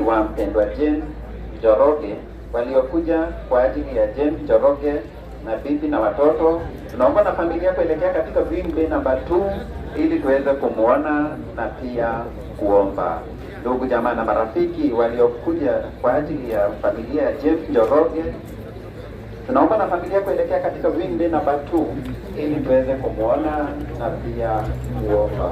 wa mpendwa James Njoroge waliokuja kwa ajili ya James Njoroge na bibi na watoto, tunaomba na familia kuelekea katika viewing bay number 2 ili tuweze kumwona na pia kuomba. Ndugu jamaa na marafiki waliokuja kwa ajili ya familia ya James Njoroge, tunaomba na familia kuelekea katika viewing bay number 2 ili tuweze kumwona na pia kuomba.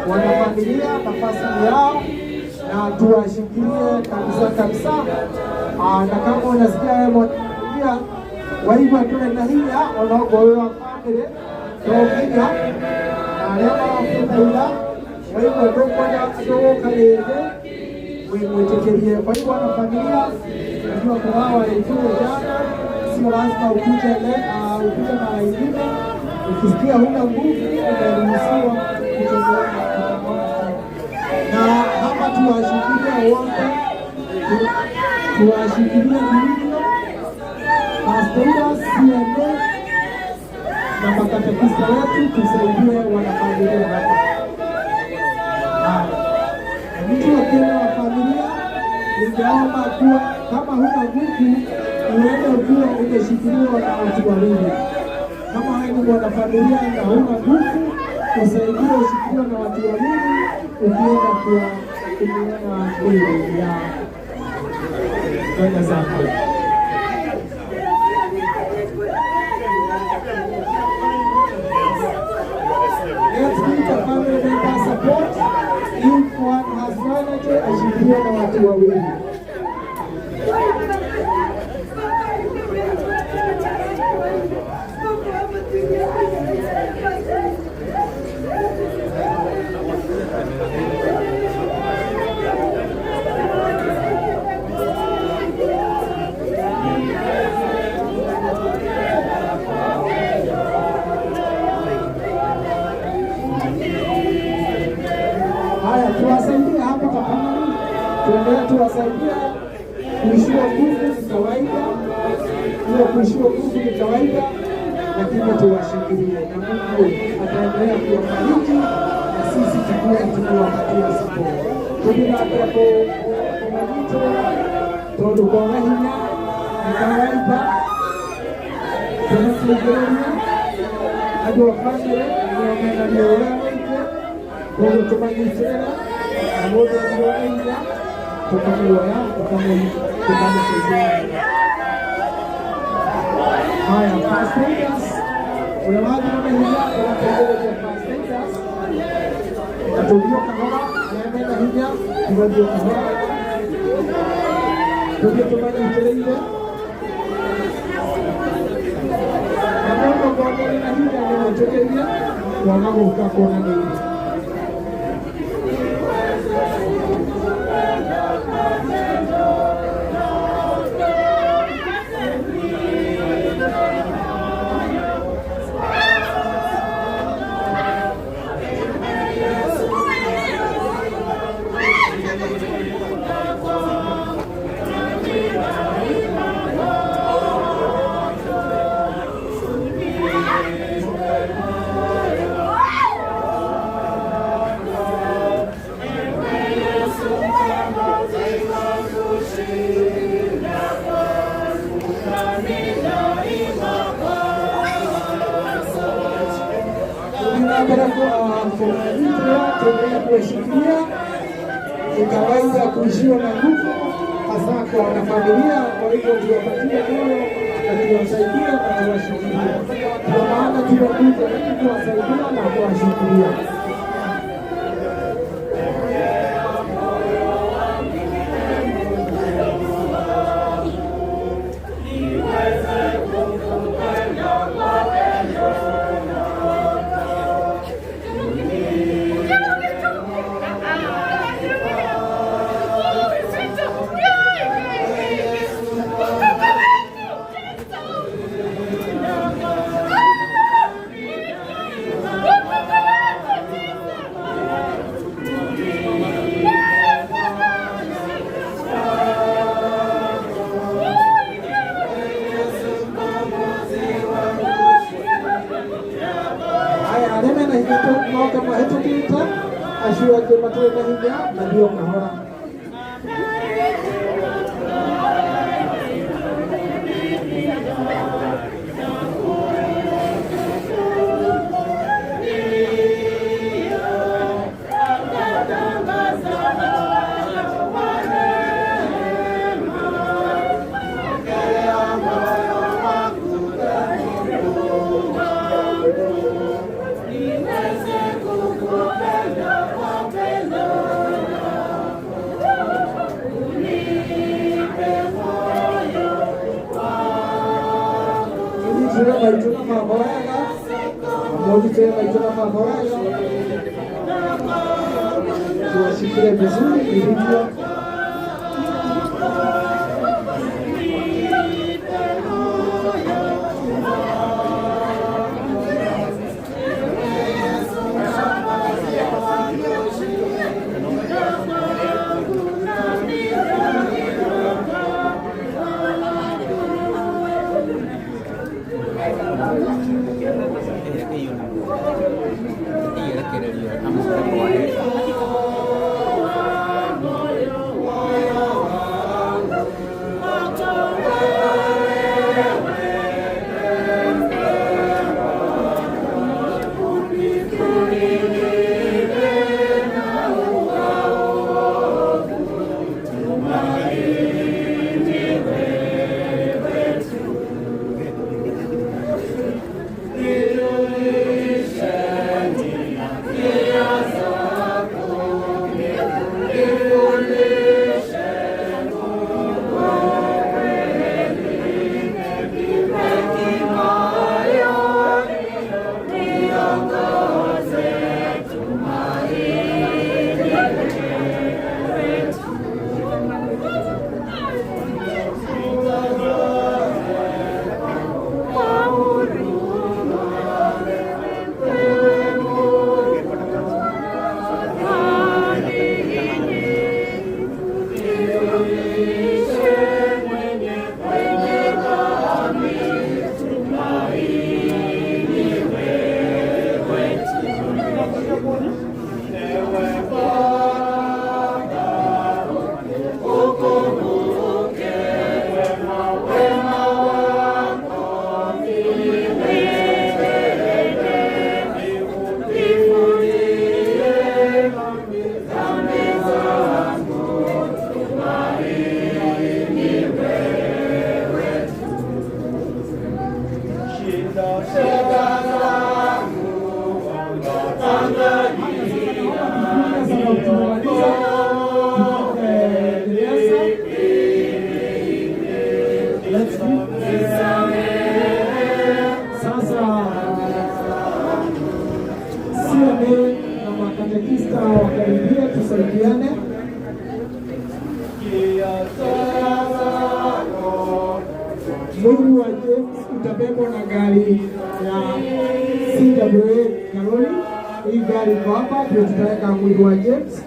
Wanafamilia nafasi ni yao na tuwashikilie kabisa kabisa. Na kama unasikia wewe mwanafamilia waigua tũrĩ na hinya onokorwo wĩ wa bamĩrĩ to nginya na arĩa marakũthaitha waigua ndũkwenda ndũgũka rĩngĩ mwĩtĩkĩrie. Kwa hivyo wanafamilia, najua kuna hao walikuja jana, sio lazima ukuje ukuje mara ingine. Ukisikia huna nguvu, umeruhusiwa kutomuona tena. Na hapa tuwashikilie wote, tuwashikilie vilivyo pastors, CMA na makatekista wetu, tusaidie wanafamilia hapa. Haya, na mtu akienda wa familia, ningeomba kuwa kama huna nguvu uende ukiwa umeshikiliwa na watu wawili. Kama wewe ni mwanafamilia na huna nguvu, usaidie ushikiliwe na watu wawili ukienda kuwa kumiona mwili ya kwenda zako. Let's give the family member support. If one has no energy, ashikiliwe na watu wawili. Haya, tuwasaidie hapa tafadhali, tuendelee tuwasaidie. Kuishiwa nguvu ni kawaida, hiyo kuishiwa nguvu ni kawaida, lakini tuwashikilie na Mungu ataendelea kuwabariki na sisi tukuwe tukiwapatia support. Tũthiĩ na mbere kũmanyitĩrĩra tondũ kwaga hinya nĩ kawaida, tũmateithĩrĩrie andũ a bamĩrĩ nĩo mena ruo rũrĩa rũingĩ, koguo tũmanyitĩrĩre na mũndũ angĩona hinya tũkamuoya tũkamũteithĩrĩria. Haya, first aiders, ũrĩa wathira na hinya ũgateithĩrĩria first aiders na tũthiĩ o kahora, arĩa mena hinya tũgathiĩ o kahora, tũthiĩ tũmanyitĩrĩire na mũndũ ngorwo na hinya nĩ mwĩtĩkĩrie kwaga gũka kuona mĩĩrĩ. Mbere kumanyitĩrĩra, tuendelee kuwashikilia. Ni kawaida kuishiwa na nguvu, hasa kwa wanafamilia. Kwa hivyo tuwapatie moyo na tuwasaidie na tuwashikilie. Kwa maana tumekuja ili kuwasaidia na kuwashikilia. Haya, arĩa mena hinya moke mahĩtũkĩte, acio angĩ matarĩ na hinya mathiĩ o kahora. Mzee Maitona Maborayo, tuwashikilie vizuri ilivyo. Let's go. Sasa CMA na makatekista wakaribia, tusaidiane. Mwili wa James utabebwa na gari ya CWA Karoli. Hii gari iko hapa, ndio tutaweka mwili wa James,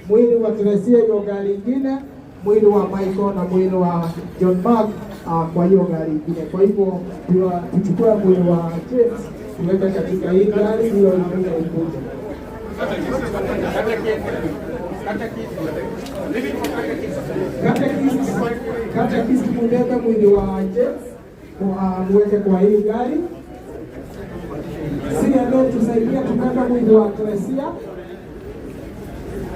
mwili wa Teresia hiyo gari ingine, mwili wa Michael na mwili wa John Mark kwa hiyo gari ingine. Kwa hivyo tuchukue mwili wa James tuweke katika hii gari, hiyo ingine ikuje. Catechist, mubebe mwili wa James muweke kwa hii gari. CMA tusaidie tubebe mwili wa Teresia.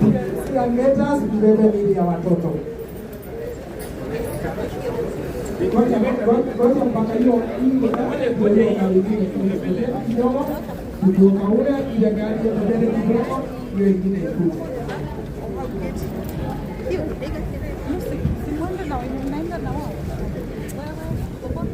PLC Angetas mbebe miili ya watoto. Ngoja ngoja mpaka hiyo hii ndio gari ingine kidogo, kutoka ule ile gari ya mbele kidogo, hiyo ingine ikuje. Simwende na wenye mnaenda na wao. Wewe, uko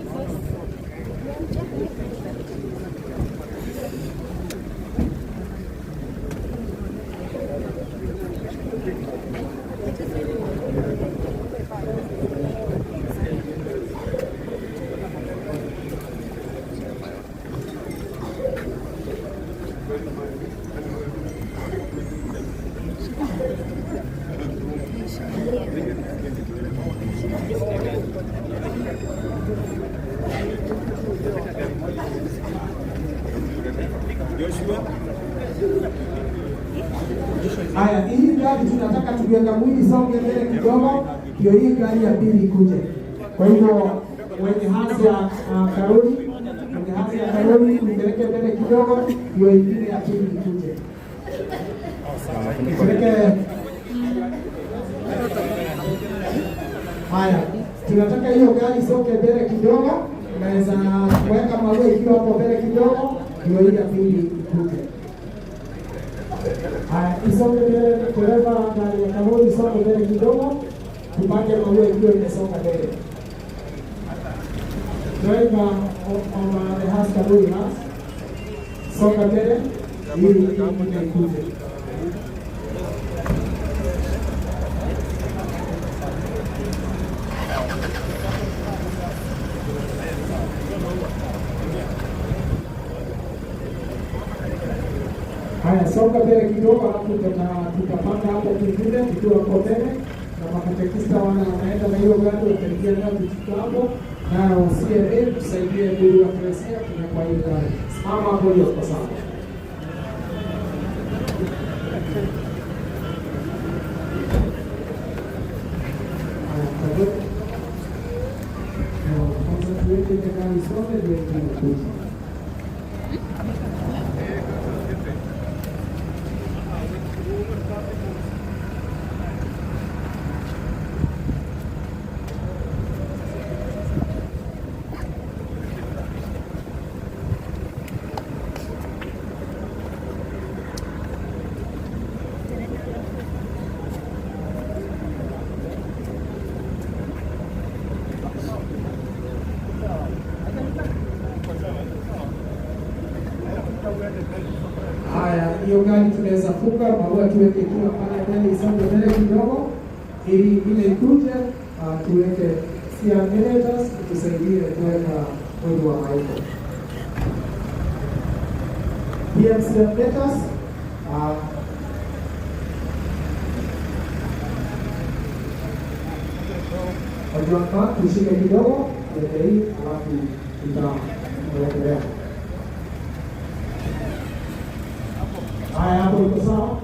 Haya, hii gari tunataka tukiweka mwili songe mbele kidogo, ndio hii gari ya pili ikuje. Kwa hivyo wenye hearse ya Karoli, wenye hearse ya Karoli mpeleke mbele kidogo, ndio ingine ya pili ikuje. Ipeleke. Haya, tunataka hiyo gari isonge mbele kidogo, unaweza kuweka maua ikiwa hapo mbele kidogo, ndio hii ya pili ikuje. Haya, isonge mbele, dereva, gari ya Karoli isonge mbele kidogo, tupande maua ikiwa imesonga mbele. Driver of the hearse, Karoli hearse, Songa mbele ili ingine ikuje. Haya, songa mbele kidogo, alafu tutapanga hapo kingine tukiwa hapo mbele, na makatekista wana wanaenda na hiyo gari wataingia nayo tuchukue hapo, na CMA tusaidie mwili wa Kresia kwa hiyo gari. Simama hapo, hiyo kwa sawa. Haya, karibu. Kwanza tuweke ile gari isonge, ndio ingine ikuje. Haya, hiyo gari tunaweza funga maua, tuweke ikiwa pale mbele, isonge mbele kidogo, ili ingine ikuje. Tuweke CR tusaidie kuweka mwili wa Michael. PMC meters wajua, tushike kidogo, tuweke hii, alafu tutaendelea. Haya, hapo iko sawa.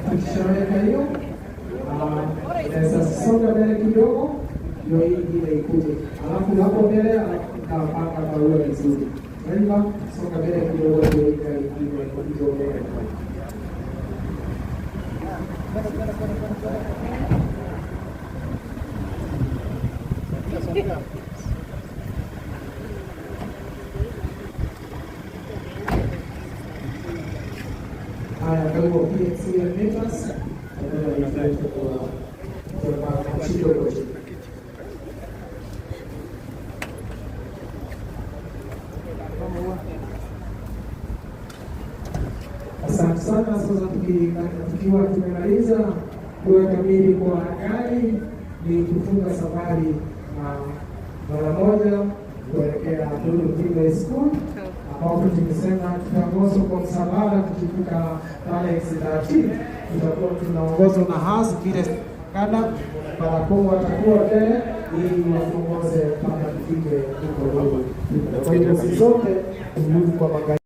Tukishaweka hiyo, naweza songa mbele kidogo, ndio hii ingine ikuje, alafu hapo mbele tutapanga maua vizuri. Driver, songa mbele kidogo, ndio hii gari ingine ikuje mbele. Haya, kwa hivyo PXC meters kwa kidogo. Asante sana. Sasa tukiwa tumemaliza kuweka mili kwa gari, ni kufunga safari mara moja kuelekea Lulu Primary School ambapo tumesema tutaongozwa kwa msafara. Tukifika pale X13 tutakuwa tunaongozwa na Has vile kana Barakoa watakuwa mbele ili watuongoze mpaka tufike huko Lulu. Kwa hiyo sisi zote turudi kwa magari.